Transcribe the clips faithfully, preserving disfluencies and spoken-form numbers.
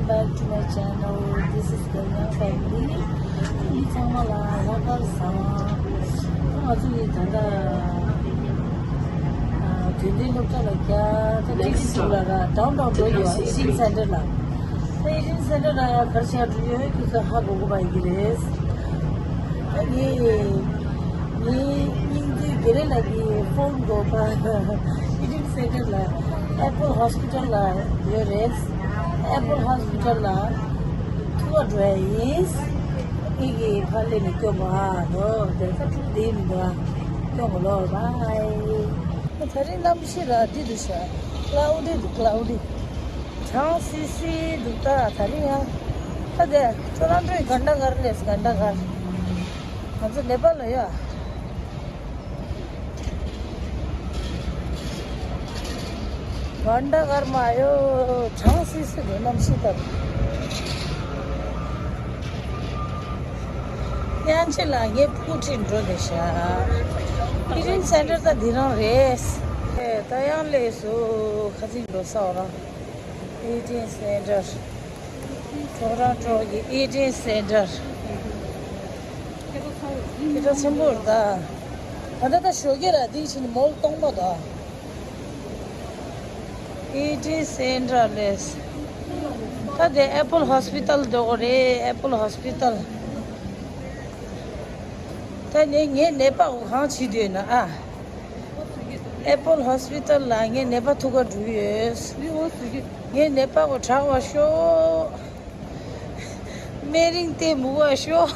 Back to my channel. This is Kanya family. ཨ་ནི་ཚང་མ་ལ་ལྷག་དཀར་བཟང་། ང་ཚོ་ཡི་ད་ལྟ་ཨ་དོན་ལྡན་སློབ་གྲྭ་ལ་རྒྱ་ད་ཏིག་ཙམ་ལ་ར་ཌའོན་ཊའོན་འགྲོ་ཡོད། ཨི་ཊིང་སེན་ཊར་ལ། ཨི་ཊིང་སེན་ཊར་ལ་ག་རེ་བྱེད་འགྲོ་ཡོད་ཁྱོད་ཚོ་ཧ་གོ་གོ་བ་ཡིན་གྱི་རེད། ཨ་ནི་ངའི་སྙིང་རྗེ་དགེ་ལེགས་ལགས་ཀྱི་ཕོན་འགོ་པ་ཨི་ཊིང་སེན་ཊར་ལ་ཨེ་པལ་ཧོ་སི་པི་ཊལ་ལ་ཡོད་རེད། ཨེ་པལ་ཧོ་སི་པི་ཊལ་ལ་ཐུག་ག་འགྲོ་ཡ་ཡིན། ངེད་ཀྱི་ཕར་སླེབས་ནས་སྐྱོན་པ་ཨ་ནོ་དེ་ཚ་ཕྲུག་དེ་མི་འདུག་ཨ། སྐྱོན་གོ་ལོ་བའི། ད་རིང་གནམ་གཤིས་ར་འདི་འདུག་ཤག་ཀླའུ་ཌི་འདུག་ཀླའུ་ཌི། གྲང་སི་སི་འདུག་ད་ད་རིང་ཡང་། ད་དེ་ཊོ་རོན་ཊོའི་གྷན་ཌ་གྷར་ལས་གྷན་ཌ་གྷར། ང་ཚོ་ནེ་པཱལ་ལ་ཡོད། གྷན་ཌ་གྷར་མ་ཡོད། གྲང་སི་སི་འདུག་གནམ་གཤིས་ད། དབྱངས་ཅན་ལགས་ངའི་སྐུ་ཁྲིད་འགྲོ་བསྡད་ཤག་ཨི་ཊིང་སེན་ཊར་ད་འདི་རང་རེད། ཨེ་ད་ཡང་སླེབས་སོང་ཁ་སང་འགྲོ་ས་འོ་རང་། ཨི་ཊིང་སེན་ཊར། ཊོ་རོན་ཊོ་གི་ཨི་ཊིང་སེན་ཊར། དེ་འདྲ་ཆེན་པོ་རེད་ད། ད་ལྟ་ད་ཞོགས་ཀས་ར་འདི་ཕྱིན་མོལ་སྟོང་པ་ད། ཨི་ཊིང་སེན་ཊར་ལས། ད་དེ་ཨེ་པལ་ཧོ་སི་པི་ཊལ་འགྲོ་དགོས་རེད། ཨེ་པལ་ཧོ་སི་པི་ཊལ། ད་ནི་ངའི་ནད་པ་གང་བྱེད་འདོད་ན་ཨ། ཨེ་པལ་ཧོ་སི་པི་ཊལ་ལ་ངའི་ནད་པ་ཐུག་ག་འགྲོ་ཡོད། ངའི་ནད་པ་གོ་དྲག་པ་ཤོག་སྨན་རིན་ཏེ་མུག་པ་ཤོག་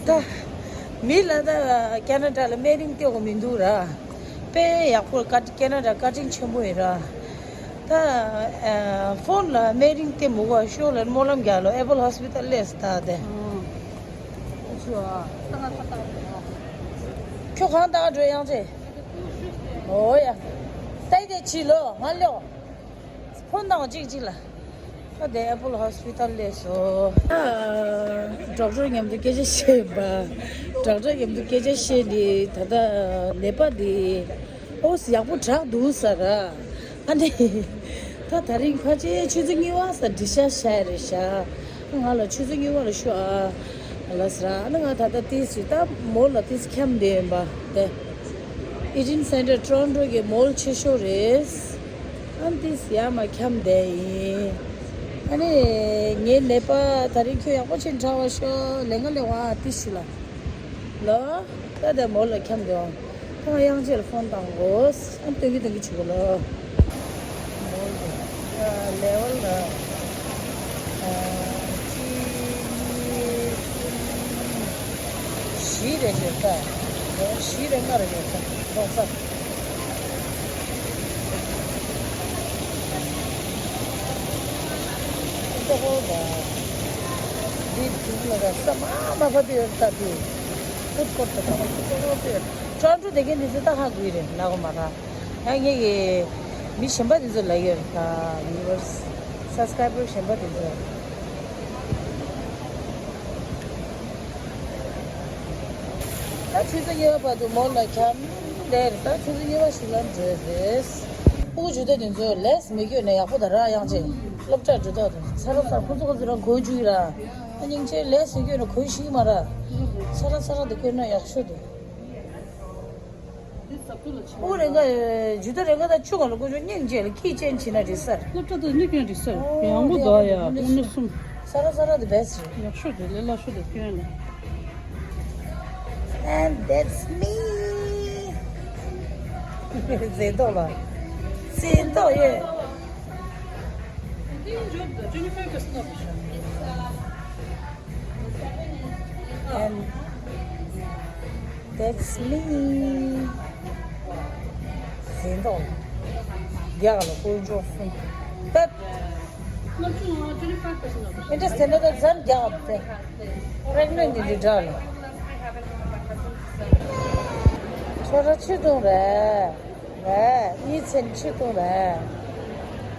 ད་མི་ལ་ད་ཁེ་ན་ཌ་ལ་སྨན་རིན་ཏེ་གོ་མི་འདུག་ར། དཔེ་ཡག་པོ་ཀ་ཁེ་ན་ཌ་བཀའ་དྲིན་ཆེན་པོ་ཡིན་ར། ད་ཨ་ཕོན་ལ་སྨན་རིན་ཏེ་མུག་པ་ཤོག་ལ་སྨོན་ལམ་རྒྱག་ལོ། ཨེ་པལ་ཧོ་སི་པི་ཊལ་སླེབས་ད་དེ། ཁྱོད་གང་ལྟར་འགྲོ་ཡང་ཚེ། ཨོ་ཡ། ལྟ་ཡི་དེ་ཕྱི་ལོ་ང་ལོ། ཕོན་དང་གཅིག་གཅིག་ལ། ཨ་དེ་ཨེ་པལ་ཧོ་སི་པི་ཊལ་སླེབས་སོ། ཨ་ཌོག་ཊར་མཉམ་དུ་སྐད་ཆ་བཤད་པ། ཌོག་ཊར་མཉམ་དུ་སྐད་ཆ་བཤད་ནི་ད་ལྟ་ནད་པ་འདི། ཨོ་ཡག་པོ་དྲག་འདུག་ཟེར། ཨ་ནི། ད་ད་རིང་ཕལ་ཆེར་ཆུ་ཚོད་གཉིས་པ་ཟེར་འགྲེལ་བཤད་བྱས་རེད་ཤག་ང་ལ་ཆུ་ཚོད་གཉིས་པ་ལ་ཤོག་ཨ། ལ་ཟེར། ཨ་ནི་ང་ད་ལྟ་ཏིས་རེད་ད་མོལ་ལ་ཏིས་འཁྱམས་བསྡད་ཡིན་པ་དེ། ཨི་ཊིང་སེན་ཊར་ཊོ་རོན་ཊོ་གི་མོལ་ཆེ་ཤོས་རེད། ཨ་ནི་ཏིས་ཡར་མར་འཁྱམས་བསྡད་ཡིན། ཨ་ནི་ངའི་ནད་པ་ད་རིང་ཁྱོད་ཡག་པོ་ཅིག་དྲག་པ་ཤོག་ལས་ང་ལས་བ་ཏིས་ཤི་ལ། ལོ། ད་ལྟ་མོལ་ལ་འཁྱམས་ཀྱང་། ཁོང་དབྱངས་ཅན་ལ་ཕོན་བཏང་དགོས། ཨ་སྟོན་གི་སྟོན་གི་བྱེད་དགོས་ལོ། མོལ་དུ། ལེ་ཝལ་ལ། གཅིག་གཉིས་གསུམ། བཞི་རེ་ཡོད་ད། བཞི་རེ་ལྔ་རེ་ཡོད་ད། ལོག་ས། ཏོག་ཧོ་ད། འདི་དུས་ལ་ད་ས་མ་མ་ཕ་དུ་ཡོད་ད་དུས། ཕུད་ཀོར་ད་ད་ཏོག་ཧོ་དུ་ཡོད། ཅོན་ཀྲུ་དེ་གའི་འདི་ཚོ་ད་ཧ་གོ་ཡི་རེད་ལ་གོ་མ་ར། ཡང་ངེད་ཀྱི་མི་གཞན་པ་འདི་ཚོ་ལ་ཡོད་རེད་ད། བིའུ་ཝར་སི་སབ་སི་ཀ་རའི་བར་གཞན་པ་འདི་ཚོ། ད་ཆུ་ཚོད་གཉིས་པ་བར་དུ་མོལ་ལ་འཁྱམས་བསྡད་རེད། ད་ཆུ་ཚོད་གཉིས་པ་ཞིག་ལ་འགྲོ་རེད། ཕྲུ་གུ་ཇུ་ཏེ་དེ་ཚོ་ལས་མི་སྐྱོད་ན་ཡག་པོ་ད་ར། དབྱངས་ཅན་སློབ་གྲྭར་འགྲོ་ཐོག་ཏུ་ཚ་ར་ཚ་ཁོ་ཚོ་ཁོ་ཚོ་རང་གོན་བཅུག་ར། ཨ་སྙིང་རྗེ་ལས་མི་སྐྱོད་ན་གོན་ཤེས་ཀྱི་མ་ར། ཚ་ར་ཚ་ར་དེ་གོན་ན་ཡག་ཤོས་འདུག་ཕྲུ་གུ་རེ་འགའ་ཇུ་ཏེ་རེ་འགའ་ད་ཆུ་གང་ལ་ཁོ་ཚོ་སྙིང་རྗེ་ལ་ཀི་ཅན་བྱེད་ན་འགྲིག་ས་རེད། སློབ་གྲྭ་དུ་མི་སྐྱོད་འགྲིག་ས་རེད། ཡང་པོ་ད་ཡ་དངོས་གནས་གསུམ། ས་ར་ས་ར་དེ་བེ་སི་རེད། ཡག་ཤོས་དེ་ལས་སླ་ཤོས་དེ་སྐྱོན་ལ། And that's me. ཟེ་ཏོག་ལ། ཟེ་ཏོག་ཡོད། And that's me. ཟེ་ཏོག་ལ། རྒྱག་ལ་ཀོ་ཇོ་སུན། ཏད། Interesting. ད་ཟན་རྒྱག་པ་དེ་པྲེག་ནེན་ཊི་འདི་འདྲ་ལ། ཁྱོད་ར་ཆུ་བཏུང་རེད། རེད། གཉིས་ཚན་ཆུ་བཏུང་རེད།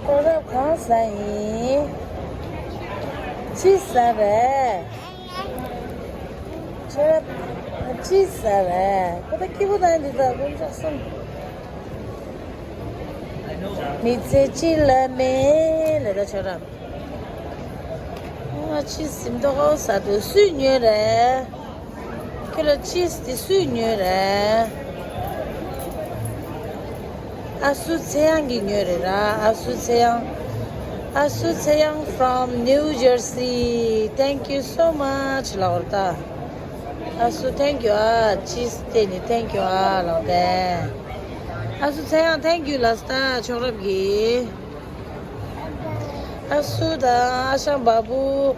ཁྱོད་ར་གང་ཟ་ཡིན། ཅི་ཟ་རེད། ཁྱོད་ར་ཅི་ཟ་རེད། ཁོ་ད་སྐྱིད་པོ་དང་འདི་ད་ཀོ་ཇོ་སུན། མི་ཚེ་གཅིག་ལ་མེད་ལ་ད་ཁྱོད་ར། ང་ཅི་ཟིམ་ཏོག་ཟ་དུ་སུས་ཉོས་རེད། ཁྱོད་ལ་ཅི་དེ་སུས་ཉོས་རེད། ཨ་སུ་ཚེ་དབྱངས་ཀྱིས་ཉོས་རེད་ར། ཨ་སུ་ཚེ་དབྱངས། ཨ་སུ་ཚེ་དབྱངས་from New Jersey. Thank you so much. ལགས་འོར་ད། ཨ་སུ་thank you. ཨ་ཅི་སྟེ་ནི་thank you. ཨ་ལགས་ཏེ། ཨ་སུ་ཚེ་དབྱངས་thank you ལགས་ད་ཆོག་རབ་གི། ཨ་སུ་དང་ཨ་ཞང་བ་བུ།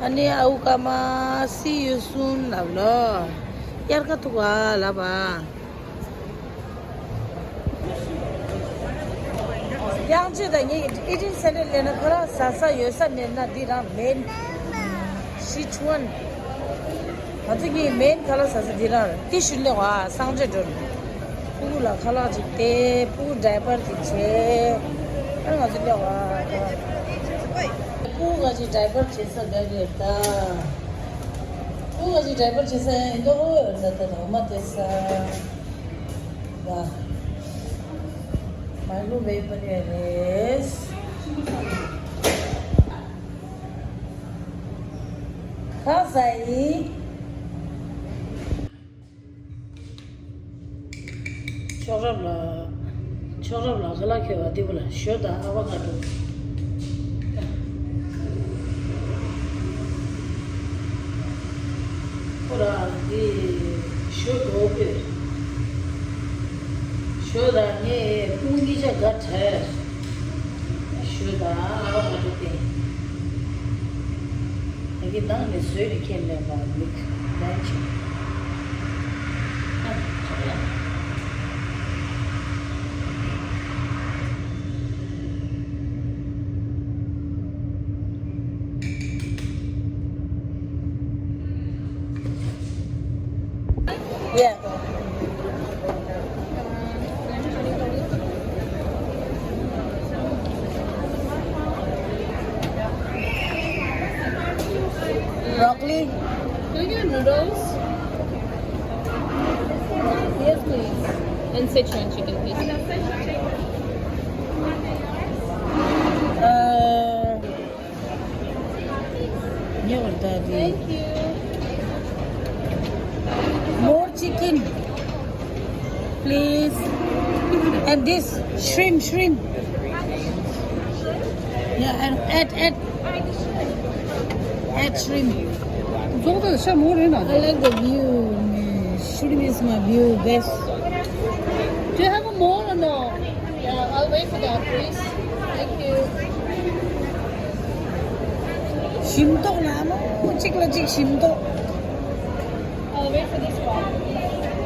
ཨ་ནི་ཨ་འུ་ཀ་མ། See you soon ལབ་ལོ། དབྱར་ཁ་ཐུག་ག་ལབ་པ། དབྱངས་ཅན་དང་ངེད་ཀྱི་eating center སླེབས་ན་ཁ་ལག་ཟ་ས་ཡོད་ས་མེད་ན་འདི་རང་མེན། ཤི་ཆུ་ཝན། ང་ཚོ་གཉིས་main ཁ་ལག་ཟ་ས་འདི་རང་རེད། དེ་ཞུ་ལེ་བ་སངས་རྒྱས་འགྲོ་ནས། སྤུ་གུ་ལ་ཁ་ལག་ཅིག་སྟེར། སྤུ་གུ་diaper ཅིག་བྱེད། ཨ་ང་ཚོ་ལེ་བ། སྤུ་གུ་ང་ཅིག་diaper བྱེད་ས་ག་རེད་ད། སྤུ་གུ་ང་ཅིག་diaper བྱེད་ས་ཡང་ཡིན་དོ་ཧོ་ཡོད་ས་ད་ད་འོ་མ་སྟེར་ས། ད་microwave པ་རེད། ཁ་ཟས་ཡིན། ཆོག་རབ་ལ། ཆོག་རབ་ལ་ཁ་ལག་ཁྱེར་བ་འདི་བུ་ལ་ཞོ་དང་ཨ་བ་ཀ་ཏོ། ཁོ་ར་འདི་ཞོ་དོ་པེ། ཞོ་དང་ངས་སྤུ་གུ་གཉིས་ཆ་དགའ་བྲལ། ཞོ་དང་ཨ་བ་ཀ་ཏོ་སྟེ། ངེད་ཀྱི་ནང་ནས་བཟོས་ནས་ཁྱེར་མེད་པ་མིག་ལན་ཅིག Yeah. Broccoli. Can I get noodles? Yes, please. And Sichuan chicken, please. Uh, Thank you. More chicken, please. And this shrimp, shrimp. Yeah, and add, add, add shrimp. I like the view. Shrimp is my view best. Do you have more or no? Yeah, I'll wait for that, please. Thank you. ཞིམ་མདོག་ལ་མོ་གཅིག་ལ་གཅིག་ཞིམ་མདོག I'll wait for this one.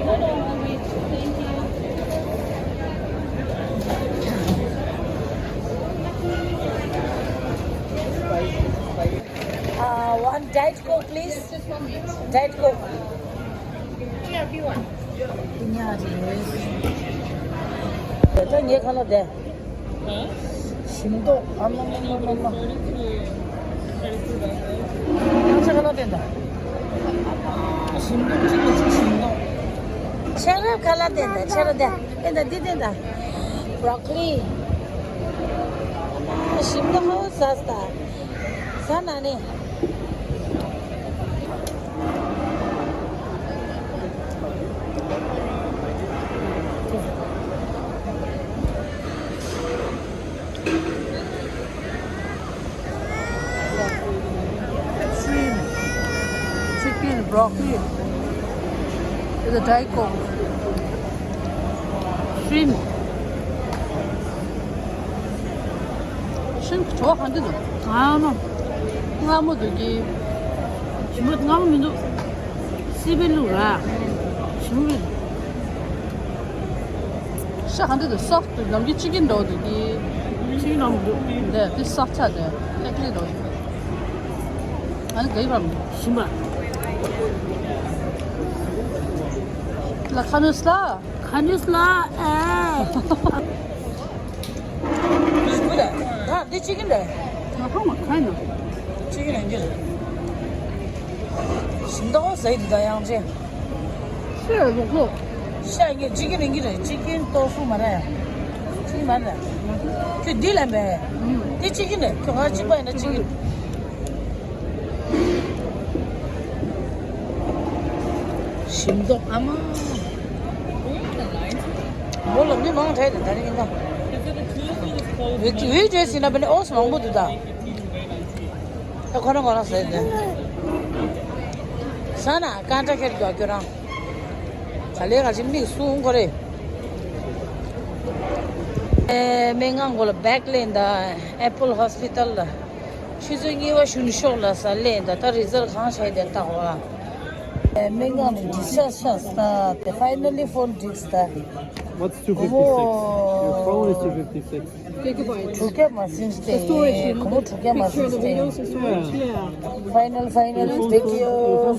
No, no, I'll wait. Thank you. Uh, one Diet Coke, please. Diet Coke. ཉག་ཅིག་རེད། ད་ངའི་ཁ་ལག་དེ། ཞིམ་མདོག་ཨ་མ་མ་མ་མ་མ། ང་ཚོ་ཁ་ལག་དེ་འདྲ། ཞིམ་མདོག་གཅིག་ལ་གཅིག་ཞིམ་མདོག་ཆེ་རབས་ཁ་ལག་དེ་འདྲ་ཆེ་རབས་དེ་དེ་འདྲ་འདི་དེ་འདྲ། Broccoli. ཞིམ་མདོག་ཧོ་ཟ་ཟ། ཟ་ན་ནི། Shrimp, chicken, broccoli, with a Diet Coke. Shrimp. Shrimp གྲོ་ག་འདྲ་འདུག་ཨ་མ། མངར་མོ་འདུག་གི། ཞིམ་པོ་མངར་མོ་མི་འདུག་སི་པན་ལུག་ར། ཞིམ་པོ་མི་འདུག་ཤ་ག་འདྲ་འདུག་སོབ་ཏུ་ནམ་རྒྱུན་ཅི་ཀིན་འདྲ་འདུག་གི། ཅི་ཀིན་འདྲ་མི་འདུག་འདི་འདི་སོབ་ཆགས་འདི་ལེགས་ལེགས་འདྲ་འདུག་ཨ་ནི་ག་ཡི་བར་མི་འདུག་ཞིམ་པ། ལ་ཁ་ནུས་ལ། ཁ་ནུས་ལ་ཨེ། ཞིམ་པོ་རེད། ད་འདི་ཅི་ཀིན་རེད། ད་ཧང་མ་ཁ་ནུ། ཅི་ཀིན་རེད་འདི་རེད། ཞིམ་མདོག་ཟེར་འདི་ད་ཡང་ཅི། ཤེས་རོགས་གོ། ཤ་ཡིན་ཅི་ཀིན་རེད་འདི་རེད། ཅི་ཀིན་ཏོ་སུ་མ་རེད། ཅི་ཀིན་མ་རེད། ཁྱོད་འདི་ལ་མེད། འདི་ཅི་ཀིན་རེད། ཁྱོད་ང་ཅི་པ་ཡིན་ན་ཅི་ཀིན། ཁྱིམ་ཚང་ཨ་མ། མོ་ལ་མི་མང་དྲགས་ནས་ད་རིང་ཡིན་ད། འུ་འུ་འདྲ་ཟེར་ན་བ་ནི་ཨོ་སི་མང་པོ་འདུག་ད། ད་ཁོ་རང་ཁོ་རང་ཟེར་ཏེ། ས་ན་ཀན་ཊ་ཁེར་རྒྱག་ཁྱོད་རང་། ག་ལེ་ག་ཅི་མིག་སྲུང་ཁོ་རེ། ཨེ་སྨན་ཁང་གོ་ལ་བེག་ལེན་ད། ཨེ་པལ་ཧོ་སི་པི་ཏལ་ལ། ཆུ་ཚོད་གཉིས་པ་གཞོན་ཤོག་ལ་ས་ལེན་ད། ད་རི་ཛལ་གང་བྱས་ཏེ་ལྟ་གོ་ལ། ཨེ་སྨན་ཁང་ནས་ཌིས་ཅཱརཇ་ཆགས་ས་ད། ཕའི་ནལ་ལི་ཕོན་འགྲིགས་ས་ད། What's two fifty-six? Your phone is two fifty-six. དྲུག་བརྒྱ་མ་ཟིན་སྟེ། སྒོར་མོ་དྲུག་བརྒྱ་མ་ཟིན་སྟེ། Final, final, thank you.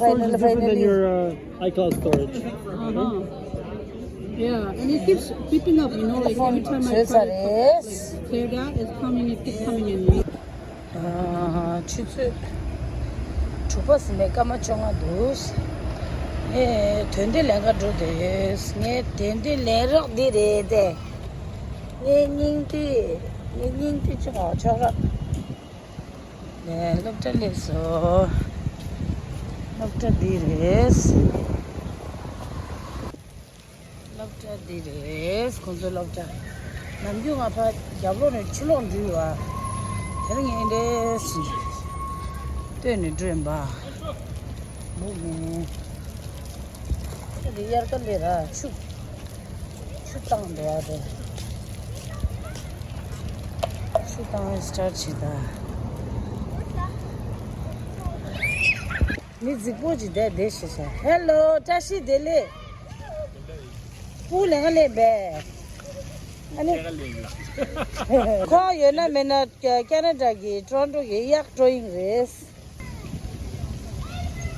Final, finally. Your uh, iCloud storage. Uh-huh. Yeah, and it keeps beeping up, you know, like every time I try to like clear that, it's coming, it keeps coming in. ཨ། ཆུ་ཚོད་དྲུག་པ་ཟིན་པའི་སྐར་མ་བཅོ་ལྔ་འདུག་ངས་དོན་ལྡན་ལེན་ག་འགྲོ་འདོད་ཡོད། ངའི་དོན་ལྡན་ལེན་རོགས་འདི་རེད་དེ། ངའི་སྙིང་བསྡུས། ངའི་སྙིང་བསྡུས་ཅི་ངོ་ཆོག་ར། ནས་སློབ་གྲྭ་སླེབས་སོ། སློབ་གྲྭ་འདི་རེད། སློབ་གྲྭ་འདི་རེད། ཁོང་ཚོའི་སློབ་གྲྭ། ནམ་རྒྱུན་ང་ཕར་རྒྱབ་ལོགས་ནས་ཕྱི་ལོགས་འགྲུལ་བ། དེ་རིང་ངས་འདྲེས་སྟོད་ནས་འགྲོ་ཡིན་པ། མུག་ནས། ཁྱོད་འདི་དབྱར་ཁ་ལས་ར་ཆུ། ཆུ་བཏང་འདུག་བ་དེ། ཆུ་བཏང་སི་ཊར་བྱེད་ད། མི་རྫིག་པོ་ཅིག་བསྡད་བསྡད་ཤི་ཤ། ཧེ་ལོ། བཀྲ་ཤིས་བདེ་ལེགས། སྤུ་ལེན་ག་ལེན་པས། ཨ་ནི། ཁོང་ཡོད་ན་མེད་ན་ཀ་ན་ཌ་གི་ཊོ་རོན་ཊོ་གི་གཡག་ཊོ་ཡིན་རེད།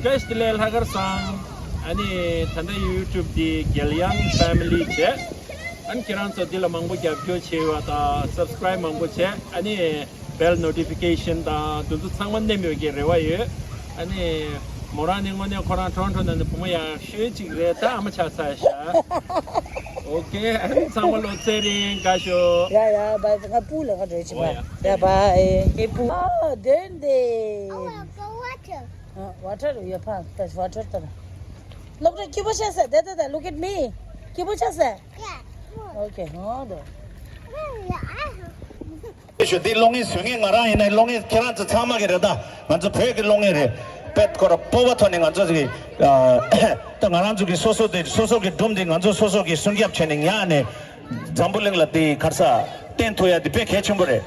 བཀྲ་ཤིས་བདེ་ལེགས་ལྷག་དཀར་སང་། ཨ་ནི་ད་ལྟ་ཡུ་ཊུབ་འདི་རྒྱལ་དབྱངས་ཕེ་མི་ལི་བྱས། ཨ་ནི་ཁྱེད་རང་ཚོ་འདི་ལ་མང་པོ་རྒྱབ་སྐྱོར་བྱས་པ་དང་སབ་སི་ཀ་རའིབ་མང་པོ་བྱས། ཨ་ནི་བེལ་ནོ་ཊི་ཕི་ཀེ་ཤན་དང་དེ་ཚོ་ཚང་མ་མནན་ཡོད་ཀྱི་རེ་བ་ཡོད། ཨ་ནི་མོ་རང་ནི་དངོས་གནས་ཁོ་རང་ཊོ་རོན་ཊོ་ནང་ནས་བུ་མོ་ཡག་ཤོས་ཅིག་རེད། ད་ཨ་མ་ཆགས་ཚར་ཤག་ཨོ་ཀེ། ཨ་ནི་ཚང་མ་ལོ་ཚེ་རིང་དགའ་ཤོག་ཡ་ཡ་བའི་ང་སྤུ་ལེན་ག་འགྲོ་ཆེ་བ། ཡ་བའི་ངའི་སྤུ། ཨ་དོན་དེ། ཝ་ཊར་ཡོད་ཕ་ད་ཝ་ཊར་ད། སློབ་གྲྭ་སྐྱིད་པོ་ཆགས་ས་དེ་དེ་དེ། Look at me. སྐྱིད་པོ་ཆགས་ས། ཨོ་ཀེ་ཧོ་དོ། ཞུ་འདི་གློག་བརྙན་བཟོ་མཁན་ང་རང་ཡིན་ན། གློག་བརྙན་ཁྱེད་རང་ཚོ་ཚང་མ་གི་རེད་ད། ང་ཚོ་བོད་ཀྱི་གློག་བརྙན་རེད། དཔེ་ཁོ་ར་སྤོབས་པ་ཐོག་ནས་ང་ཚོ་གི་ད་ང་རང་ཚོ་གི་སོ་སོ་དེ་སོ་སོ་གི་སྒྲུང་དེ་ང་ཚོ་སོ་སོ་གི་སྲུང་སྐྱོབ་བྱས་ནས་ཉར་ནས་འཛམ་བུ་གླིང་ལ་དེ་ག་རེ་ཟ་བསྟན་ཐུབ་ཡ་དེ་དཔེ་གལ་ཆེན་པོ་རེད།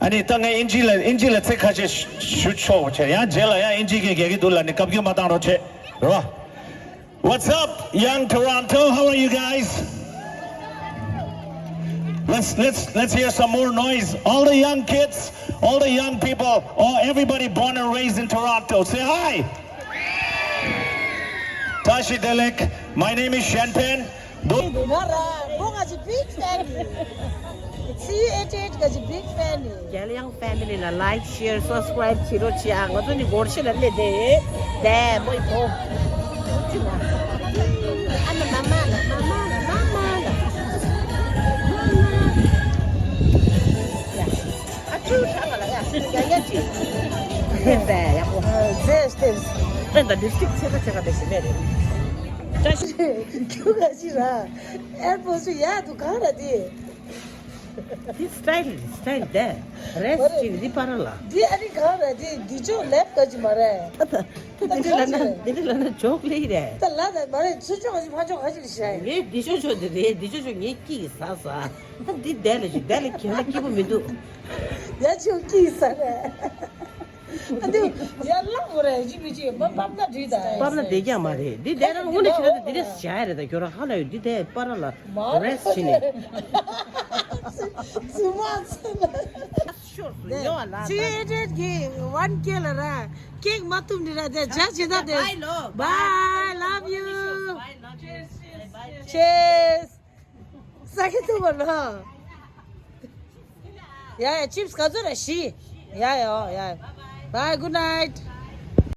ཨ་ནི་ད་ངས་ཨིན་ཇི་ལ་ཨིན་ཇི་ལ་ཚིག་ཁ་ཤས་ཞུ་ཆོག་བྱས། ཡང་རྗེས་ལ་ཡང་ཨིན་ཇི་གི་རྒྱག་གི་འདུག་ལབ་ནས་བཀའ་བཀྱོན་མ་བཏང་རོགས་བྱེད། རེད་བ། What's up, young Toronto? How are you guys? Let's let's let's hear some more noise. All the young kids, all the young people, all everybody born and raised in Toronto. Say hi. Tashi Delek. My name is Shanpen. ང་ར་ཁོང་ང་ཅི་big fan ཡིན། སི་ཨེ་ཊི་ཨེ་ཊི་ང་ཅི་big fan ཡིན། རྒྱལ་དབྱངས་ཕེ་མི་ལི་ལ་ལའིཀ་ཤེར་སབ་སི་ཀ་རའིབ་བྱེད་རོགས་བྱེད་ཨ། ང་ཚོ་ནི་སྒོར་ཕྱེ་ལ་སླེབས་ཏེ་དེ་མོ་ཡི་བོ། ཨ་མ་མ་མ་ལ་མ་མ་ལ་མ་མ་ལ། ཨ་ཁུ་ཧྲ་ང་ལ་ཡ་ཡ་ཡ་ཅི། ཟེར་ཡ་གོ། ཟེར་ཏེ། ཨ་ད་ལིབ་སི་ཊིག་ཆེ་ག་ཆེ་ག་དེ་ཞིག་མེད་རེད། བཀྲ་ཤིས། ཁྱོད་ག་ཅི་ར། ཨེར་པོ་སུ་ཡ་དུ་ག་ར་དེ། འདི་སི་ཊལ་རེད། སི་ཊལ་དེ་རེད་ཅིག་འདི་པར་ལ། འདི་ཨ་རི་ག་ར་དེ་འདི་ཅོག་ལེབ་ག་ཅི་མ་རེད། ད་ད་འདི་ལ་ན་འདི་ལ་ན་ཅོག་ལེ་རེད། ད་ལ་ད་མ་རེད། ཚུར་ཅོག་ག་ཅི་ཕ་ཅོག་ག་ཅི་རེད་ཤག་ངས་འདི་ཅོག་ཅོག་འདི་རེད། འདི་ཅོག་ཅོག་ངས་སྐྱིད་ཟ་ཟ། འདི་དེ་ལ་ཞིག་དེ་ལ་ཁྱེད་ལ་སྐྱིད་པོ་མི་འདུག་ཡ་ཅོག་སྐྱིད་ཟ་རེད། ཨ་འདི་ཡར་བླངས་དགོས་རེད། ཅི་མི་ཅི་མ་ཕབ་ན་འགྲིག་ད། ཕབ་ན་བསྡད་ཀྱང་མ་རེད། འདི་དེ་རང་དངོས་གནས་ཁྱོད་རང་འདི་འདྲ་བྱ་ཡ་རེད། ད་ཁྱོད་རང་ཧ་ལས་ཡོད། འདི་དེ་པར་ལ་མ་རེད་རེས་བྱེད་ནས། ཚུ་མ་ཚུ་ལ། ཤོར་སུ་ཡོང་བ་ལ། ཚི་ཨེ་ཊི་ཨེཊ་གི་ཝན་ཀེ་ལ་ར་ཀེག་མ་ཐུབ་འདི་ར་དེ་ཇ་བྱེད་ད་དེ། Bye, love. Bye, love you. Bye, love you. Cheers. Cheers. ས་ཁི་ཐུབ་པ་ལ། ཡ་ཡ་ཅིབ་སི་ག་ཚོད་ར་བཞི། ཡ་ཡ་ཡ། Bye, good night.